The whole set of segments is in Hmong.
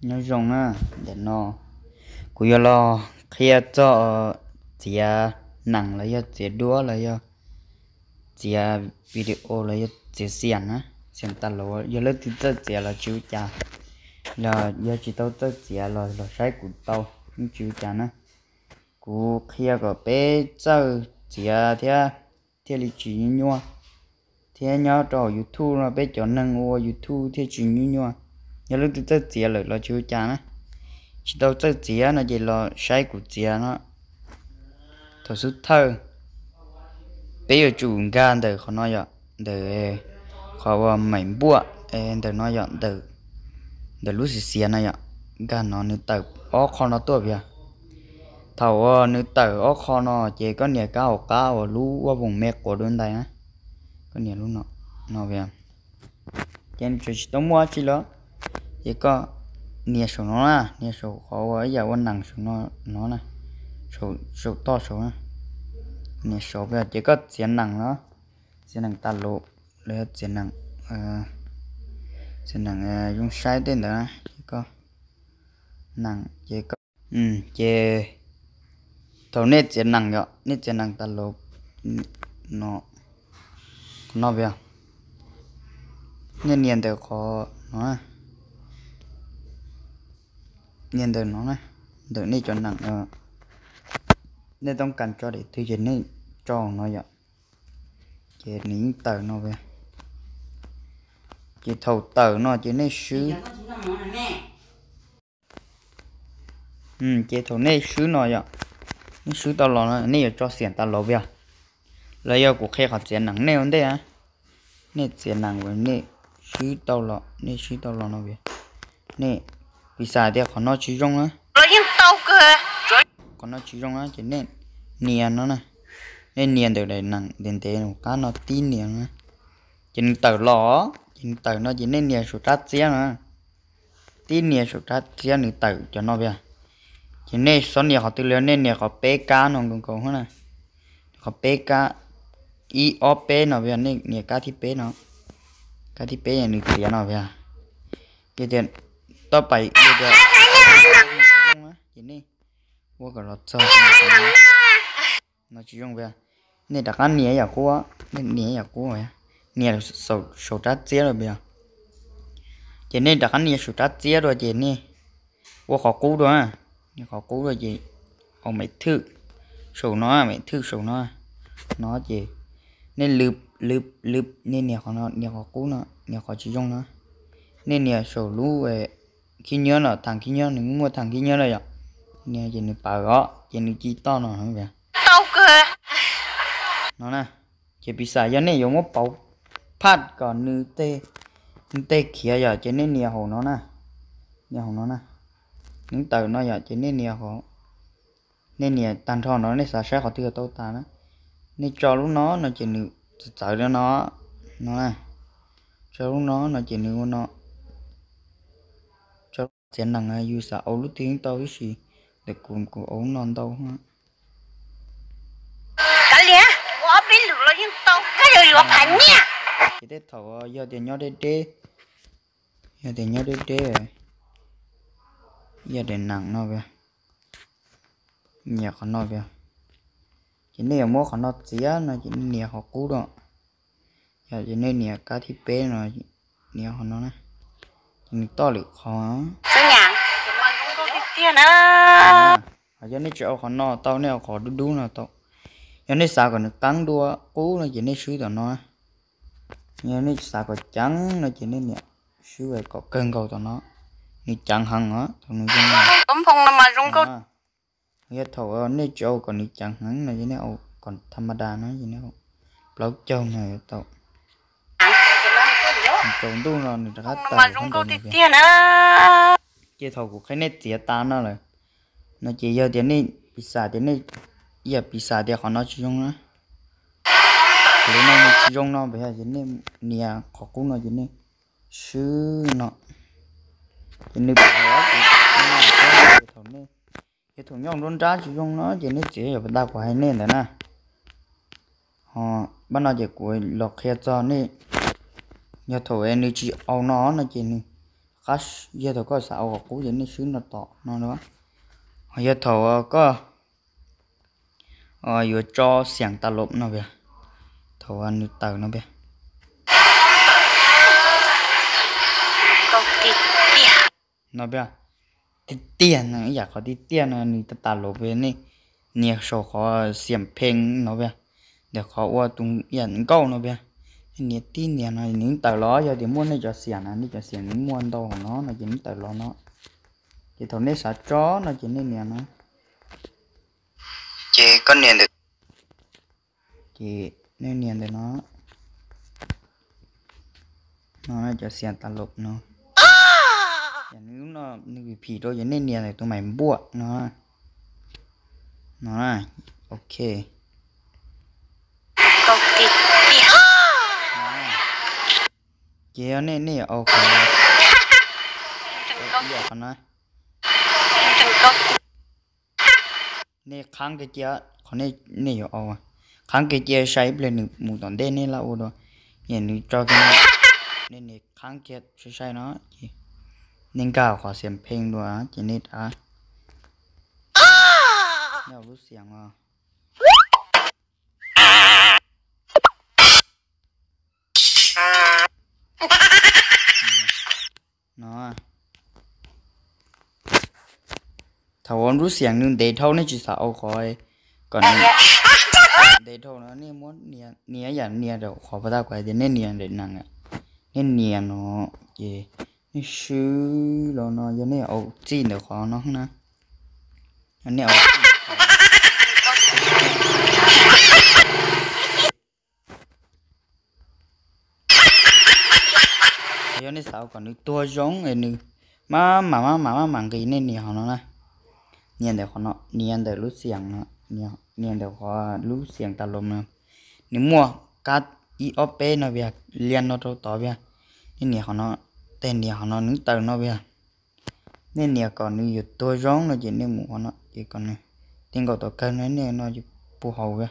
Nyob zoo na, ntawm no kuv yuav los qhia txog txiav nees los yog txiav duab los yog txiav video los yog txiav xiam na, xiam tas los yog leej twg txawj txiav los tsis ua cas, los yog tsis tau txawj txiav los los saib kuv tau, yeej tsis ua cas na. Kuv qhia kom peb txawj txiav thiab thiaj li tsis nyuaj nyuaj, thiab nyob rau hauv YouTube no peb cov neeg ua YouTube thiaj tsis nyuaj nyuaj. Yog leej twg txawj txiav lawm los tsis ua cas na, tsis tau txawj txiav no ces los saib kuv txiav no. Thaum xub thawj peb yuav tsum nkag ntawm qhov no yom, ntawm qhov uas maim npuaj, ntawm no yom, ntawm lub xiav xiav no yom, nkag no nws tawm ob qho no tuaj yog. Thaum uas nws tawm ob qho no ces koj nias kab hauv qab uas lub ua voos me quav dua ntais na, koj nias lub no, no, ces nws tseem tsis tau muaj dab tsi los, ces koj nias saum no na, nias saum qhov uas ib yam ua nees saum no, no na, saum toj saud na, nias saud ces koj txiav nees no, txiav nees tas los los yog txiav nees, txiav nees zoo saib tej ntawd na, ces koj, nees ces koj, ces thaum nej txiav nees yom, nej txiav nees tas los no, qhov no yog, nej nias ntawm qhov no, nias ntawm no na, ntawm nej cov nees, nej toob kas tso daim twg ces nej tso no yom, ces nws yeej tawm no yog. Ces thaum tawm no ces nej swb, ces thaum nej swb no yom, nej swb tau los no nej yuav tso xiam tas los yog, los yog kuv qhia qhov txiav nees nej ua ntej, nej txiav nees uas nej swb tau los, nej swb tau los no yog, nej, piv xam tias qhov no tsis zoo na, qhov no tsis zoo na ces nej nias no na, nej nias ntawm daim nees ntev ntev qab no tib nias na, ces nws tawm los, ces nws tawm no ces nej nias saum rab txiab no, tib nias saum rab txiab nws tawm cov no yog, ces nej txhob nias qhov twg li, nej nias qhov peb kab no nkaus nkaus na, qhov peb kab, ib ob peb no yog, nej nias kab thib peb no, kab thib peb nws txiav no yog, yog tias toj pais yog tias zoo na ces nej ua kom los txog no tsis zoo yog, nej rov qab nias yam qub, nej nias yam qub, nias saum rab txiab los yog, ces nej rov qab nias saum rab txiab dua ces nej ua qhov qub dua, nias qhov qub dua ces au mev thwj saum no, mev thwj saum no, no ces nej lwb lwb lwb, nej nias qhov no, nias qhov qub no, nias qhov tsis zoo no, nej nias saum lub khib nyiab no, thaj khib nyiab, nws muaj thaj khib nyiab na yom, ces nws pawv os ces nws ci toj no no na, ces piv xam yog nej yuav muab pauv phaj kom nws tej khiav yom ces nej nias hauv no na, nias hauv no na, nws tawm no yom ces nej nias, nej nias tag nrho no nej xav saib qhov twg tau tas na, nej tso lub no no ces nws txawv txawv li no, no na, tso lub no no ces nws ua no, tso txiav nees yus xav au lub twg yeej tau ib si, ntawm kuv kuv au lub no ntau. Ces tej thaum yog tias nyob deb deb, yog tias nyob deb deb, yog daim nees no, nias qhov no, ces nej yuav muab qhov no txiav no ces nej nias qhov qub dua, yog ces nej nias kab thib peb no, nias qhov no na, ces nws toj lwm qhov. Yog nej tsis au qhov no tau, nej au qhov dub dub no tau. Yog nej xav kom nws qeeb dua qub no ces nej swb tom no. Yog nej xav kom ceev no ces nej nias swb kom kawg nkaus tom no, nws ceev heev os, thaum nws zoo. Yog thaum nej tsis au kom nws ceev heev no ces nej au kom tha ma da no, plaub caug no yuav tau. Tsaus ntuj no nws rov qab tawm. Ces thaum kuv qhia nej txiav tas no lawm no ces yog tias nej piv xam tias nej, yam piv xam tias qhov no tsis zoo na, qhov no nws tsis zoo no, ces nej nias qhov qub no ces nej swb no, ces nws pawv. Thaum nej, yog thaum nyob nruab nrab tsis zoo no ces nej txiav yam pas tas kuv hais nej ntawd na. Ho pab no ces kuv los qhia txog nej, yog thaum nws tsis au no no ces nws qab, yog thaum koj xav ua qhov qub ces nej swb no tom no na. Ho yog thaum koj yuav tso xiam tas lom no pia, thaum nws tawm no pia, no pia, tiag tiag no, ib yam qhov tiag tiag no nws tas tas lom pia, nej nias saum qhov xiam pheej no pia, ntawm qhov ua tus yam nkauj no pia, nej nias tib nias no nws tawm los. Yog tias muaj nej cov xiam na, nej cov xiam nws muaj ntau hauv no no ces nws tawm los no. Ces thaum nej xav tso no ces nej nias no. Ces koj nias ntawm, ces nej nias ntawm no, no cov xiam tas lom no. Ces nws lub no nws phim rau ces nej nias ntawm tus maim npuaj no, no, ok. Ces yog nej, nej yuav ua qhov, qhov no, nej qhab kiag cia, qhov nej yuav ua, qhab kiag cia sai ib pliag nws mus tom ntej nej laj ua dua. Ces nws tso kiag no, nej nias qhab kiag sai sai no ces nej nkag qhov xiam pheej dua ces nej rov, nej ua lub xiam os. No, thaum ua lub xiam nws ntev dhau nej tsis xav ua qhov kom nws ntev dhau no nej muab nias, nias yam nias rau qhov pas tas kuv hais tias nej nias ntawm nees, nej nias no ces nej swb los no yog nej ua txij ntawm qhov no na, yog nej ua txij ntawm qhov, yog nej xav kom nws tuag zoo es nws maj mam maj mam maj mam nqis nej nias qhov no na. Nias ntawm qhov no, nias ntawm lub xiam no, nias ntawm qhov lub xiam tas lom no. Nws muaj kab ib ob peb no pia, lias no rau tod pia. Nej nias qhov no, tej nias qhov no nws tawm no pia. Nej nias kom nws yuav tuag zoo no ces nej mus qhov no ces kom nws ti nkaus tom kawg no, nej no ces puag hauv pia.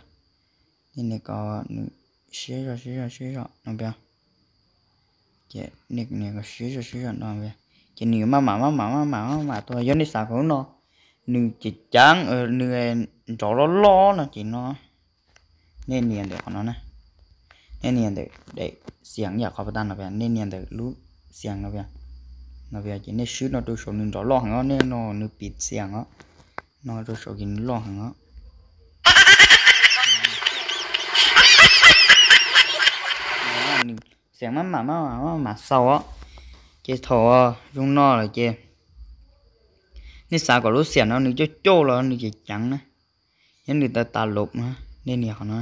Nej nias kom nws siab zog siab zog siab zog no pia. Ces nej nias kom siab zog siab zog no pia. Ces nws yuav maj mam maj mam maj mam maj mam tuag. Yog nej xav kom lub no nws ceev ceev, nws nrov loj loj no ces no nej nias ntawm qhov no na. Nej nias ntawm daim xiam yam qhov pas tas no pia, nej nias ntawm lub xiam no pia. No pia ces nej swb no rau saum nws nrov loj heev os, nej no nws piv xiam os. No rau saum ces nws loj heev os. Nws xiam maj mam maj mam maj mam xaus os. Ces thaum zoo no lawm ces nej xav kom lub xiam no nws cauj cauj los nws ceev ceev na, yog nws tas tas lom na, nej nias qhov no,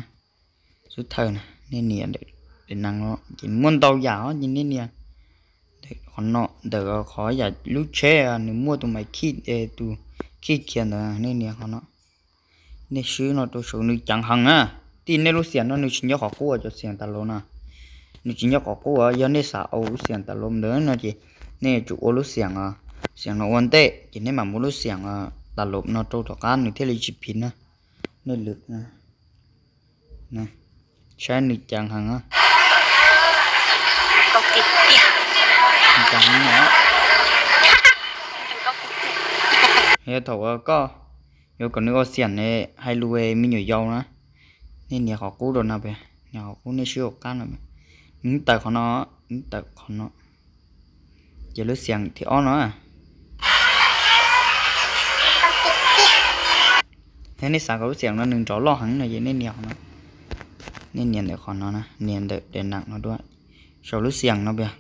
xub thawj na, nej nias ntawm nees no ces muaj ntau yam os, ces nej nias ntawm qhov no, ntawm qhov yam lub tsheb nws muaj tus mais khij, tus khij khiav ntawd, nej nias qhov no. Nej swb no rau saum nws ceev heev na. Tij nej lub xiam no nws tsis nyob qhov qub, cov xiam tas lom no nws tsis nyob qhov qub. Yog nej xav ua lub xiam tas lom ntawd no ces nej yuav tsum ua lub xiam, xiam no ua ntej ces nej mam muab lub xiam tas lom no rau tom qab nws thiaj li tsis phiv na. Nej lwm, saib nws ceev heev, ceev heev no. Yog thaum uas koj yuav kom nws ua xiam ne, hais lus me nyuam yaus na, nej nias qhov qub rau no pia, nias qhov qub nej swb hauv qab no, nws tawm qhov no, nws tawm qhov no, ces lub xiam thib ob no. Yog nej xav kom lub xiam no nws nrov loj heev no ces nej nias qhov no, nej nias ntawm qhov no na, nias ntawm daim nees no dua, saum lub xiam no pia,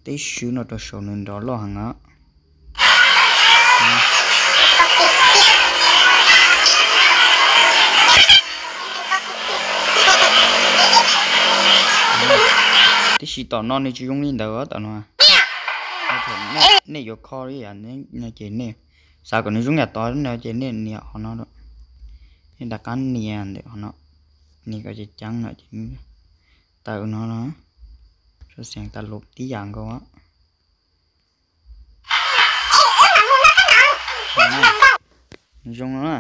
tib swb no rau saum nws nrov loj heev os. Tiam sis tom no nws tsis zoo li ntawd, tom no nej yuav kho li yam no ces nej xav kom nws zoo yam tod no ces nej nias qhov no, nej rov qab nias ntawm qhov no, nias kom ceev ceev no ces tawm no no, sau xeev tas lum tib yam nkaus. Nws zoo no na.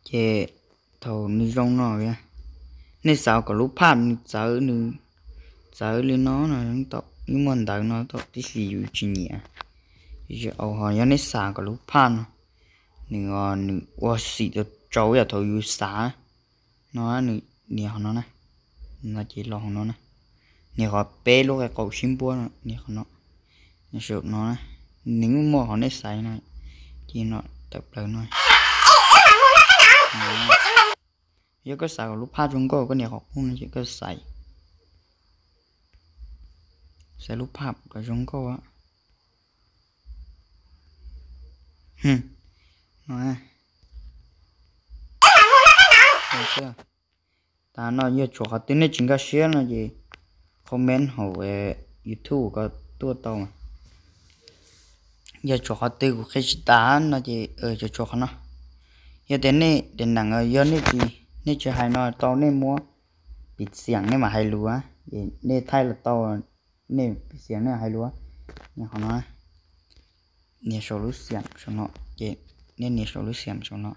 Ces thaum nws zoo no, nej xav kom lub phaj nws txawv, nws txawv li no no, yeej muaj ntawv no tib si yus tsis nyiam. Tiam sis ho yog nej xav kom lub phaj no nws, nws ua xim tau tsau yam thaum yus xav no, nws nias qhov no na, no ces los hauv no na, nias qhov peb lub qe qaum sib npuab no, nias qhov no, saum no na, nws muaj qhov nej xaiv no, ces no tawm plaws no. Yog koj xav kom lub phaj zoo nkauj koj nias qhov qub no ces koj xaiv, xaiv lub phaj kom zoo nkauj. No, tas no yog tshuav qhov twg nej tsis nkag siab no ces comment hauv YouTube ko tuaj tau. Yog tshuav qhov twg kuv qhia tsis tas no ces tshuav qhov no. Yog tias nej daim neem yog nej tsis, nej tsis hais no tau nej muab piv xiam nej mam hais lus, nej thaij los tau, nej piv xiam nej hais lus. Nias qhov no, nias saum lub xiam saum no, ces nej nias saum lub xiam saum no,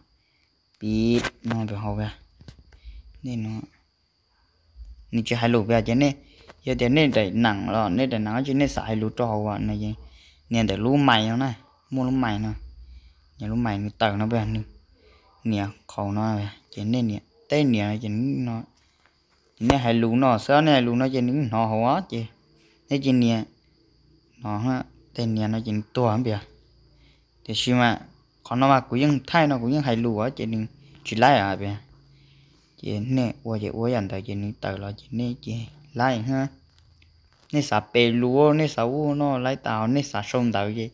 piv no rau hauv, nej no, nws tsis hais lus pes ces nej, yog tias nej daim neem los nej daim neem tsis nej xav hais lus rau hauv no, nias ntawm lub mais no na, muaj lub mais no, nias lub mais nws tawm no pes, nws nias qhov no, ces nej nias, tej nias no ces nws no, ces nej hais lus no xwb, nej hais lus no ces nws hnov hauv ces nej cia nias no, tej nias no ces nws tuag pes. Tiam sis mas qhov no mas kuv yeej thaij no kuv yeej hais lus ces nws tsis laib pes. Ces nej ua ces ua yam ntawd ces nws tawm los ces nej ces laib. Nej xav pes lus, nej xav ua no laib tas, nej xav sau ntawv ces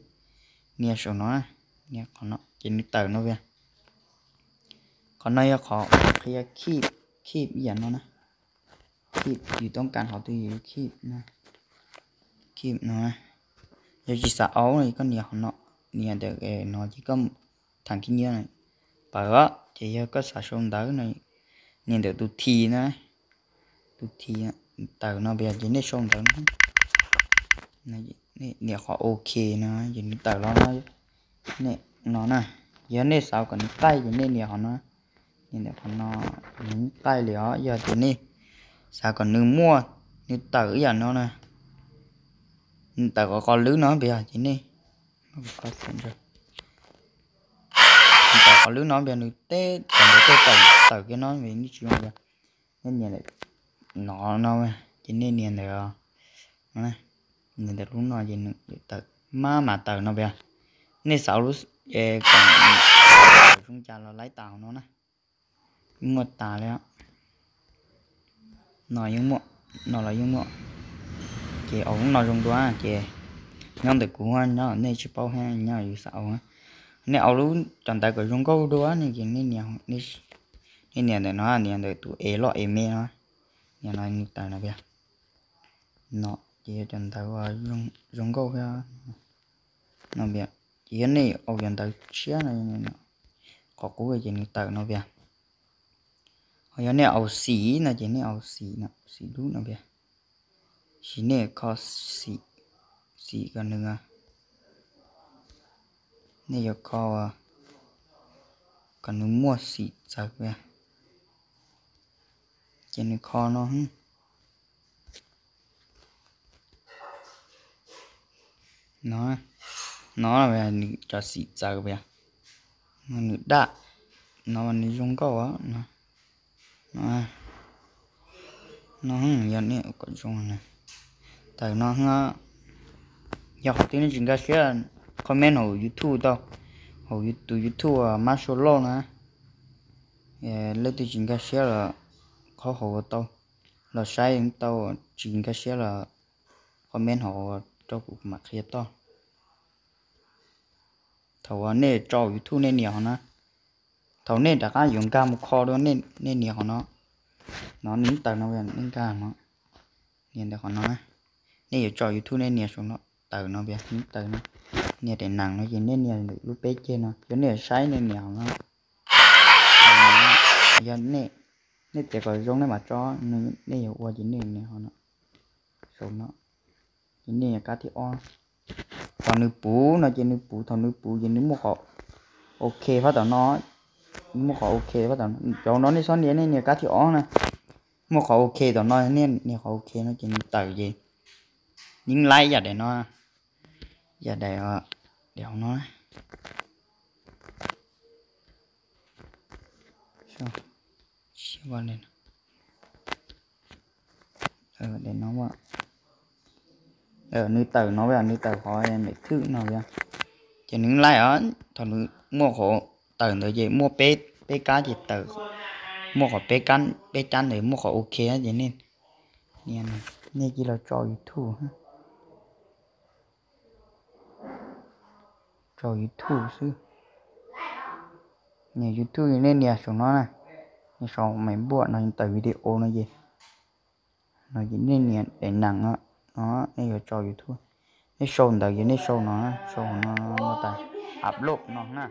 nias saum no, nias qhov no ces nws tawm no pes. Qhov no yog qhov qhia keep, keep ib yam no na, keep yus toob kas qhov twg yus keep, keep no. Yog tsis xav au no koj nias qhov no, nias ntawm no ces koj tham khib nyiab pawm, ces yog koj xav sau ntawv no, nias ntawm tus thi na, tus thi tawm no pes ces nej sau ntawv no, nias qhov ok no ces nws tawm los no. Nej no na, yog nej xav kom nws qaij ces nej nias qhov no, nias ntawm qhov no, nws qaij li os. Yog tias nej xav kom nws muaj, nws tawm ib yam no na, nws tawm qhov qhov lwb no pes ces nej, nws tawm qhov lwb no pes nws teb tawm ntawd tej tawm tawm kiag no nej tsis zoo pes. Nej nias no no ces nej nias ntawm, nias ntawm lub no ces nws tawm, maj mam tawm no pes. Nej xav lub, kom tawm zoo cas los laib tas hauv no na. Yeej muaj tas li, no yeej muaj, no los yeej muaj. Ces au lub no zoo dua ces nyob ntawm kuv nyob, nej tsis paub thiab, nyob yus xav au. Nej au lub cov ntawv kom zoo nkauj dua ne ces nej nias ntawm no, nias ntawm tus es loj es me no, nias no nws tawm no pes. No ces yog cov ntawv uas zoo nkauj thiab no pes. Ces yog nej au cov ntawv tshiab no, qhov qub ces nws tawm no pes. Ho yog nej au xim no ces nej au xim no, xim dub no pes. Sis nej kho xim, xim kom nws, nej yuav kho kom nws muaj xim txawv pes, ces nws kho no. No, no nws cov xim txawv pes, nws daj, no nws zoo nkauj no. No, yog nej kom zoo, tawm no. Yog qhov twg nej tsis nkag siab, comment hauv YouTube tau, hauv tus YouTube Mab Sua Lauj na. Leej twg tsis nkag siab los qhov hauv tau, los saib tau, tsis nkag siab los comment hauv rau kuv mam qhia toj. Thaum uas nej tso YouTube nej nias qhov no, thaum nej rov qab yuav nkag mus kho dua nej nias qhov no, no nws tawm no, nej nkag no, nias ntawm qhov no na. Nej yuav tso YouTube nej nias saum no, tawm no pes, tawm no, nias daim nees no ces nej nias ntawm lub peb ceg no, yog nej yuav saib nej nias qhov no. Yog nej, nej tias kom zoo nej mam tso, nej yuav ua ces nej nias qhov no, saum no, ces nej nias kab thib ob. Thaum nws puv no ces nws puv, thaum nws puv ces nws muaj qhov ok phab tom no, nws muaj qhov ok phab tom no, cov no nej txhob nias, nej nias kab thib ob na. Muaj qhov ok tom no, nej nias qhov ok no ces nws tawm ces Neb laib yam daim no, yam daim, daim hauv no. Daim no, nws tawm no, nws tawm qhov mem thwj no. Ces nws laib os, thaum nws muaj qhov tawm ntawd ces muaj peb kab ces tawm, muaj qhov peb kab ntawd muaj qhov ok ces nej, nej cia li los tso YouTube, tso YouTube xwb. Nias YouTube, nej nias saum no na, nias saum mem npuaj no tawm video no ces, no ces nej nias daim nees no, no nej yuav tso YouTube. Nej sau ntawv ces nej sau no, sau no, no tas upload no na.